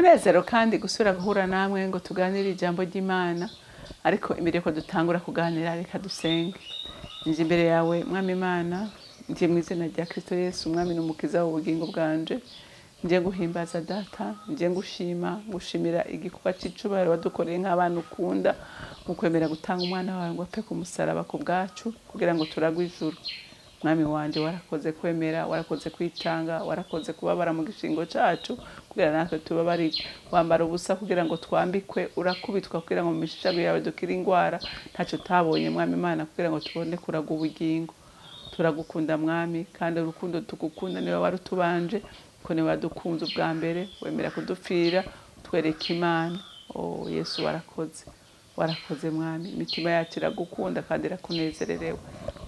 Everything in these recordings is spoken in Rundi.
Umunezero kandi gusubira guhura namwe ngo tuganire ijambo ry'Imana. Ariko imbere yuko dutangura kuganira, reka dusenge. Nje imbere yawe, Mwami Imana, nje mu izina rya Kristo Yesu, Umwami n'Umukiza w'ubugingo bwanje. Nje guhimbaza Data, nje ngushima, ngushimira igikorwa c'icubahiro wadukoreye nk'abana ukunda, mu kwemera gutanga umwana wawe ngo apfe ku musaraba ku bwacu, kugira ngo turagwe ijuru. Mwami wanje, warakoze kwemera, warakoze kwitanga, warakoze kubabara mu gishingo cacu kugira natwe tubabarirwe, wambara ubusa kugira ngo twambikwe, urakubitwa kugira ngo mu mishishago yawe dukire ingwara. Ntacyo utabonye, Mwami Imana, kugira ngo tubone kuraga ubugingo. Turagukunda, Mwami, kandi urukundo tugukunda niwe warutubanje, ko niwe wadukunze ubwa mbere, wemera kudupfira, twereka Imana. Oh Yesu, warakoze, warakoze, Mwami. Imitima yacu iragukunda kandi irakunezererewe.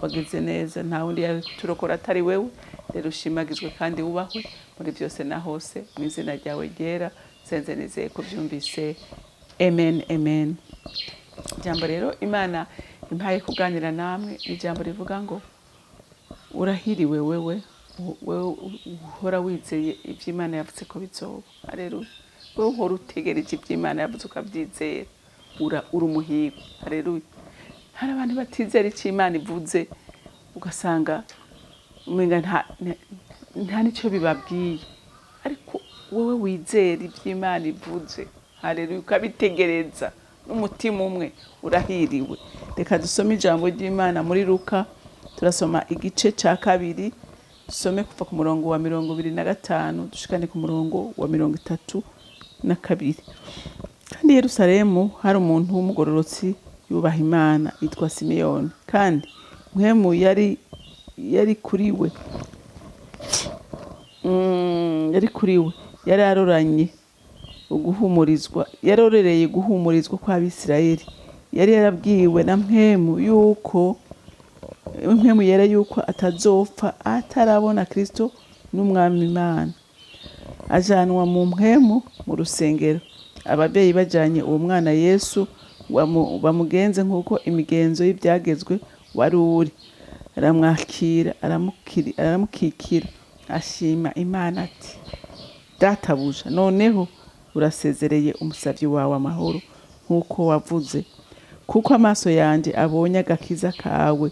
Wagize neza, nta wundi yaturokora atari wewe. Rero ushimagizwe kandi wubahwe muri byose na hose. Mu izina ryawe ryera senze, nizeye ko byumvise. Amen, amen. Ijambo rero Imana impaye kuganira namwe ni ijambo rivuga ngo: urahiriwe wewe uhora wizeye ibyo Imana yavuze ko bizoba. Haleluya! Wewe uhora utegereje ibyo Imana yavuze ukabyizera, uri umuhirwe. Haleluya! Hari abantu batizera icyo Imana ivuze, ugasanga umenga nta n'icyo bibabwiye. Ariko wowe wizera ibyo Imana ivuze, haleluya, ukabitegereza n'umutima umwe, urahiriwe. Reka dusome ijambo ry'Imana muri Luka. Turasoma igice cya 2, dusome kuva ku murongo wa 25 dushikane ku murongo wa 32. Kandi i Yerusalemu hari umuntu w'umugororotsi yubaha Imana, yitwa Simeyoni, kandi Mpwemu yari kuri we. Yari kuri we, yari aroranye uguhumurizwa, yarorereye guhumurizwa kw'Abisirayeli. Yari yarabwiwe na Mpwemu yuko, Mpwemu Yera, yuko atazopfa atarabona Kristo n'Umwami Imana. Ajanwa mu Mpwemu mu rusengero. Ababyeyi bajanye uwo mwana Yesu bamugenze nk'uko imigenzo y'ibyagezwe wari uri, aramwakira, aramukikira, ashima Imana ati: "Databuja, noneho urasezereye umusavyi wawe amahoro nk'uko wavuze, kuko amaso yanjye abonye agakiza kawe,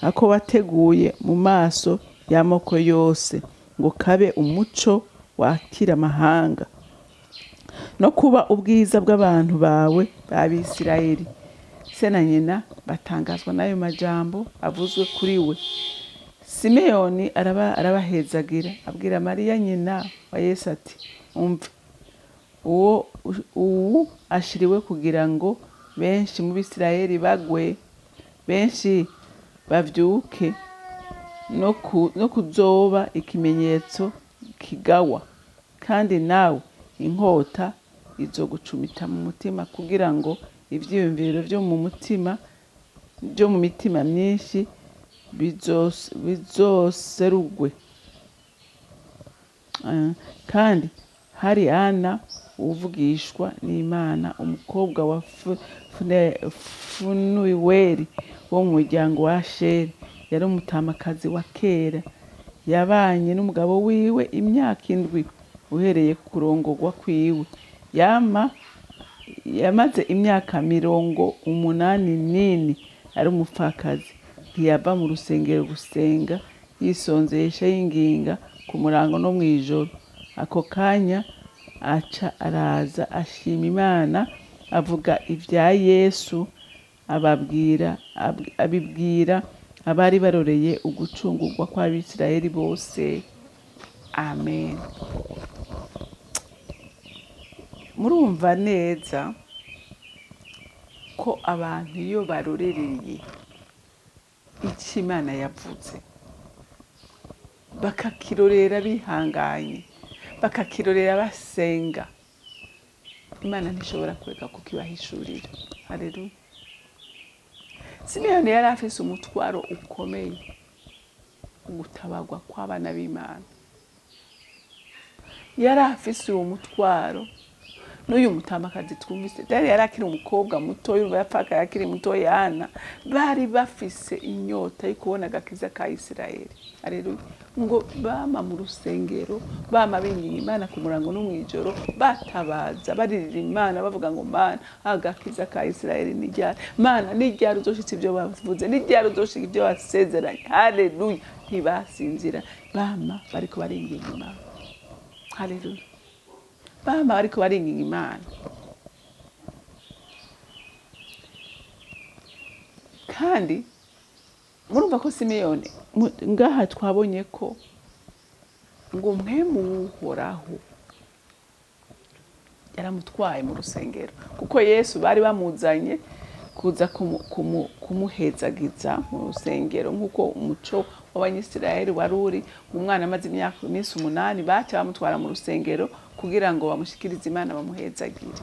ako wateguye mu maso y'amoko yose, ngo kabe umuco wakira amahanga, no kuba ubwiza bw'abantu bawe b'Abisirayeli." Se na nyina batangazwa n'ayo majambo avuzwe kuri we. Simeyoni arabahezagira, abwira Mariya nyina wa Yesu ati: "Umva, uwo uwu ashiriwe kugira ngo benshi mu Bisirayeli bagwe, benshi bavyuke, no kuzoba ikimenyetso kigawa, kandi nawe inkota izogucumita mu mutima, kugira ngo ivyiyumviro vyo mu mutima, byo mu mitima myinshi bizoserugwe." Kandi hari Ana uvugishwa n'Imana, umukobwa wa Funuweli wo mu muryango wa Asheri. Yari umutamakazi wa kera, yabanye n'umugabo wiwe imyaka 7 uhereye ku kurongorwa kwiwe. Yama yamaze imyaka 84 ari umupfakazi. Ntiyava mu rusengero gusenga, yisonzesha, yinginga ku murango no mw'ijoro. Ako kanya aca araza, ashima Imana, avuga ibya Yesu, ababwira abibwira abari baroreye ugucungurwa kw'Abisirayeli bose. Amen. Murumva neza ko abantu iyo barorereye icyo Imana yavuze, bakakirorera bihanganye, bakakirorera basenga, Imana ntishobora kureka kukibahishurira. Haleluya! Simeyoni yari afise umutwaro ukomeye, ugutabarwa kw'abana b'Imana. Yari afise uwo mutwaro. N'uyu mutamakazi twumvise dali yari akiri umukobwa muto, yumva yapfakaye akiri muto yana, bari bafise inyota yo kubona agakiza ka Isirayeli. Haleluya. Ngo bama mu rusengero, bama binginga Imana ku murango no mw'ijoro, batabaza baririra Imana bavuga ngo Mana, agakiza ka Isirayeli ni ryari? Mana, ni ryari uzoshitsa ibyo bavuze? Ni ryari uzoshika ibyo wasezeranye? Haleluya. Ntibasinzira, bama bariko baringinga Imana. Haleluya. Bama bariko baringinga Imana. Kandi murumva ko Simeyoni ngaha twabonye ko ngo mpwemu w'Uhoraho yaramutwaye mu rusengero, kuko Yesu bari bamuzanye kuza kumuhezagiza mu rusengero nk'uko umuco w'Abanyisirayeli wari uri. Umwana amaze iminsi 8 baca bamutwara mu rusengero kugira ngo bamushikirize Imana bamuhezagire.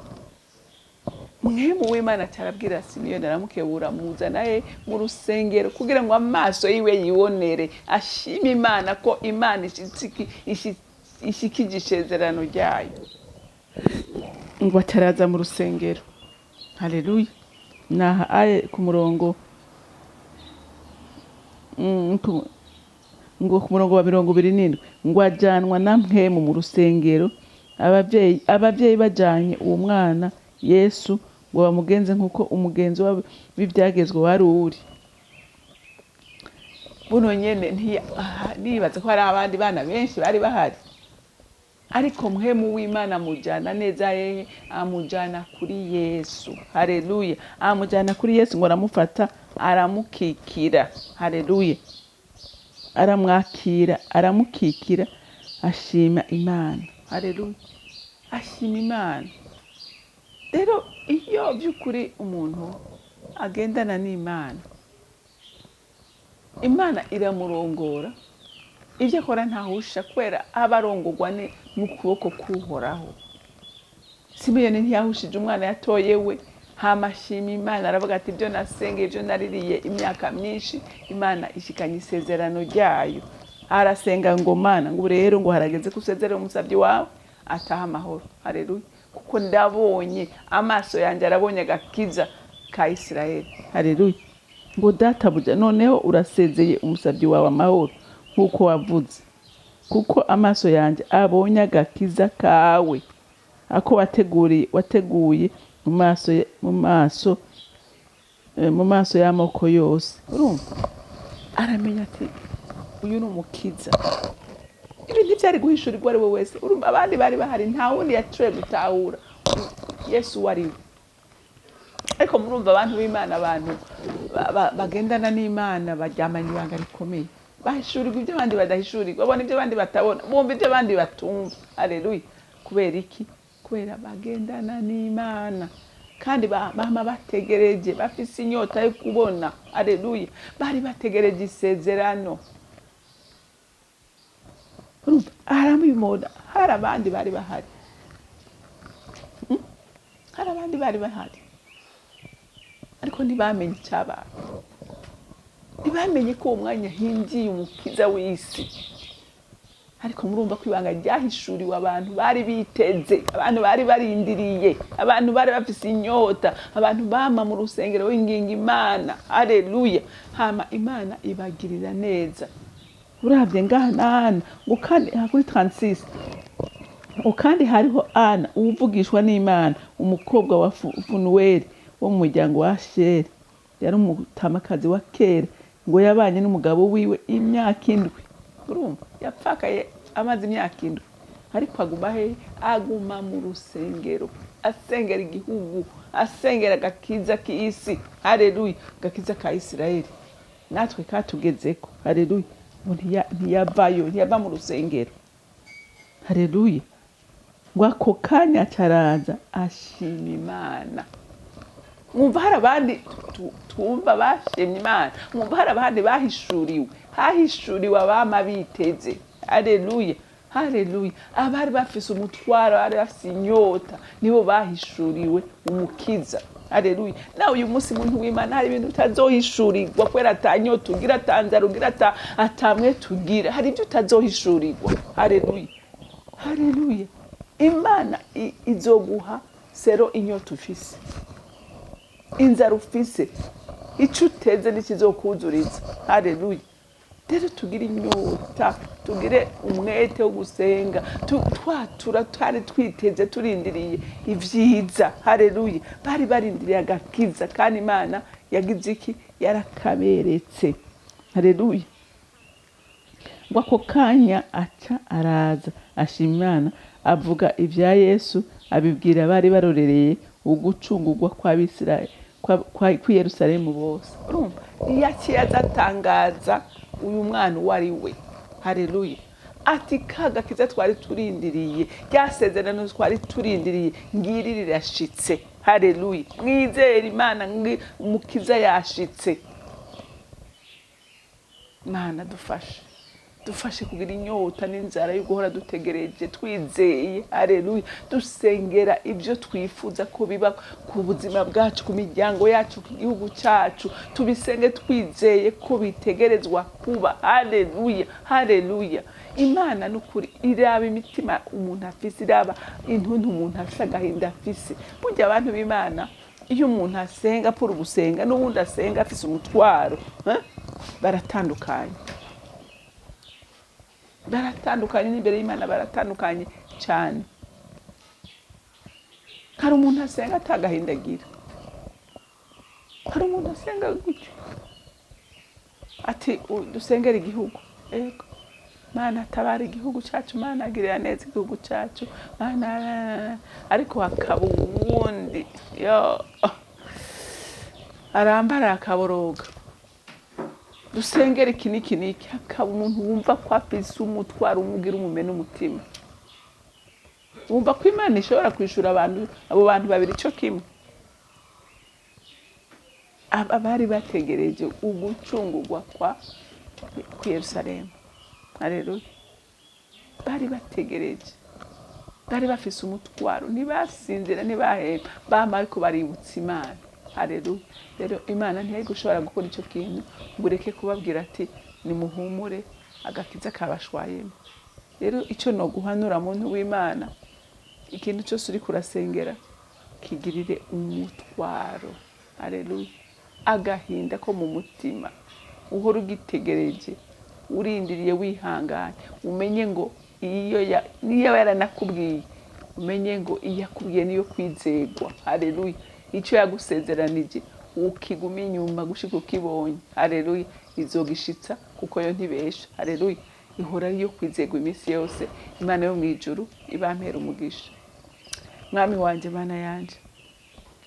Mpwemu w'Imana acarabwira Simeyoni, aramukebura, muzana he mu rusengero kugira ngo amaso yiwe yibonere, ashime Imana ko Imana ishikije isezerano ryayo. Ngo ataraza mu rusengero. Haleluya. Naha aye ku murongo, ngo ku murongo wa 27, ngo ajanwa na mpwemu mu rusengero, abavyeyi bajanye uwo mwana Yesu ngo bamugenze nk'uko umugenzo w'ivyagezwe wari uri. Buno nyene nibaza ko hari abandi bana benshi bari bahari, ariko mpwemu w'Imana amujana neza hehe? Amujana kuri Yesu. Haleluya. Amujana kuri Yesu ngo aramufata, aramukikira. Haleluya. Aramwakira, aramukikira, ashima Imana. Haleluya. Ashima Imana. Rero iyo by'ukuri umuntu agendana n'Imana, Imana iramurongora, ibyo akora ntahusha, kubera aba arongorwa n'ukuboko k'Uhoraho. Simeyoni ntiyahushije umwana yatoye we, hama ashima Imana, aravuga ati ibyo nasengeye, ibyo naririye imyaka myinshi, Imana ishikanye isezerano ryayo. Arasenga ngo Mana, ngo rero ngo harageze ko usezerera umusavyi wawe ataha amahoro. Haleluya. Kuko ndabonye amaso yanjye arabonye agakiza ka Isirayeli. Haleluya. Ngo databuja, noneho urasezeye umusavyi wawe amahoro nk'uko wavuze, kuko amaso yanjye abonye agakiza kawe, ako wateguye mu maso y'amoko yose. Urumva? Aramenya ati uyu ni umukiza. Ibi ntivyari guhishurirwa ari we wese. Urumva abandi bari bahari, nta wundi yashoboye gutahura Yesu wari we. Ariko murumva abantu b'Imana, abantu bagendana n'Imana baryamanye ibanga rikomeye, bahishurirwa ibyo abandi badahishurirwa, babona ibyo abandi batabona, bumva ibyo abandi batumva. Haleluya. Kubera iki? Kubera bagendana n'Imana, kandi bama bategereje, bafise inyota yo kubona. Haleluya. Bari bategereje isezerano. Urumva aramubona. Hari abandi bari bahari. Hari abandi bari bahari, ariko ntibamenye icyabaye, ntibamenye ko uwo mwanya hinjiye umukiza w'isi. Ariko murumva ko ibanga ryahishuriwe abantu bari biteze, abantu bari barindiriye, abantu bari bafise inyota, abantu bama mu rusengero w'inginga Imana. Haleluya. Hama Imana ibagirira neza. Uravye ngaha na Ana, ngo kandi kuri 36, ngo kandi hariho Ana uwuvugishwa n'Imana, umukobwa wa Funuweli wo mu muryango wa Asheri, yari umutamakazi wa kera, ngo yabanye n'umugabo wiwe imyaka 7. Urumva yapfakaye amaze imyaka 7, ariko aguma he? Aguma mu rusengero, asengera igihugu, asengera agakiza k'isi. Haleluya. Agakiza ka Isirayeli natwe katugezeko. Haleluya. Ngo ntiyavayo, ntiyava mu rusengero. Haleluya. Ngo ako kanya caraza ashima Imana. Mwumva hari abandi twumva bashimye Imana, mwumva hari abandi bahishuriwe, hahishuriwe abama biteze. Haleluya. Haleluya. Abari bafise umutwaro, abari bafise inyota, nibo bahishuriwe umukiza. Haleluya. Nawe uyu munsi muntu w'Imana hari ibintu utazohishurirwa kubera atanyota ugira, atanzara ugira, atamwe tugira, hari ibyo utazohishurirwa. Haleluya. Haleluya. Imana izoguha Sero inyota ufise, inzara ufise, icyo uteze ntikizokuzuriza. Haleluya. Rero tugire inyota, tugire umwete wo gusenga, twatura twari twiteze, turindiriye ibyiza. Haleluya. Bari barindiriye agakiza, kandi Imana yagize iki? Yarakaberetse. Haleluya. Ngo ako kanya aca araza, ashima Imana, avuga ibya Yesu, abibwira abari barorereye ugucungurwa kw'Abisirayeli, kw'i Yerusalemu bose. Urumva iyo aciye aza atangaza uyu mwana uwo ari we. Haleluya. Ati ka gakiza twari turindiriye, rya sezerano twari turindiriye, ngiri rirashitse. Haleluya. Mwizere Imana, umukiza yashitse. Mana dufashe, dufashe kugira inyota n'inzara yo guhora dutegereje, twizeye. Haleluya. Dusengera ibyo twifuza ko biba ku buzima bwacu, ku miryango yacu, ku gihugu cyacu, tubisenge twizeye ko bitegerezwa kuba. Haleluya, haleluya. Imana n'ukuri iraba imitima umuntu afise, iraba intuntu umuntu afise, agahinda afise. Burya abantu b'Imana, iyo umuntu asenga apfura ugusenga n'uwundi asenga afise umutwaro, baratandukanye, baratandukanye n'imbere y'Imana, baratandukanye cyane. Hari umuntu asenga atagahinda agira, hari umuntu asenga gutyo ati dusengere igihugu, ego Mana tabara igihugu cyacu, Mana agirira neza igihugu cyacu, Mana. Ariko hakaba uwundi yo arambara akaboroga, dusengere iki n'iki n'iki. Hakaba umuntu wumva ko afise umutwaro umugira umume n'umutima, wumva ko Imana ishobora kwishura abantu, abo bantu babiri cyo kimwe. Aba bari bategereje ugucungurwa kwa ku Yerusalemu. Haleluya. Bari bategereje, bari bafise umutwaro, ntibasinzira, ntibahema, bama ariko baributsa Imana. Haleluya. Rero Imana ntiyari gushobora gukora icyo kintu ngo ureke kubabwira ati nimuhumure, agakiza kabashwayemo. Rero icyo noguhanura muntu w'Imana, ikintu cyose uri kurasengera kigirire umutwaro. Haleluya. Agahinda ko mu mutima uhora ugitegereje, urindiriye, wihanganye, umenye ngo iyo niyo yaranakubwiye, umenye ngo iyo akubwiye niyo kwizegwa. Haleluya. Icyo yagusezeranije ukiguma inyuma gushika ukibonye. Haleluya. Izogishitsa kuko yo ntibesha. Haleluya. Ihora ariyo kwizegwa iminsi yose. Imana yo mu ijuru ibampera umugisha. Mwami wanje, Mana yanje,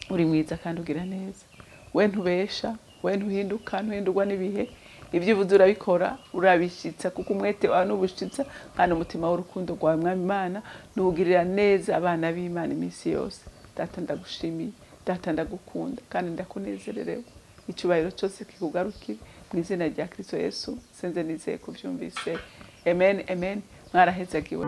uri mwiza kandi ugira neza. We ntubesha, we ntuhinduka, ntuhindurwa n'ibihe. Ibyo uvuze urabikora, urabishitsa, kuko umwete wawe n'ubushitsa, kandi umutima w'urukundo rwawe, Mwami Imana, nuwugirira neza abana b'Imana iminsi yose. Data ndagushimiye, Data ndagukunda kandi ndakunezererewe. Icyubahiro cyose kikugarukire mu izina rya Kristo Yesu. Senze nizeye kubyumvise. Amen, amen. Mwarahezagiwe.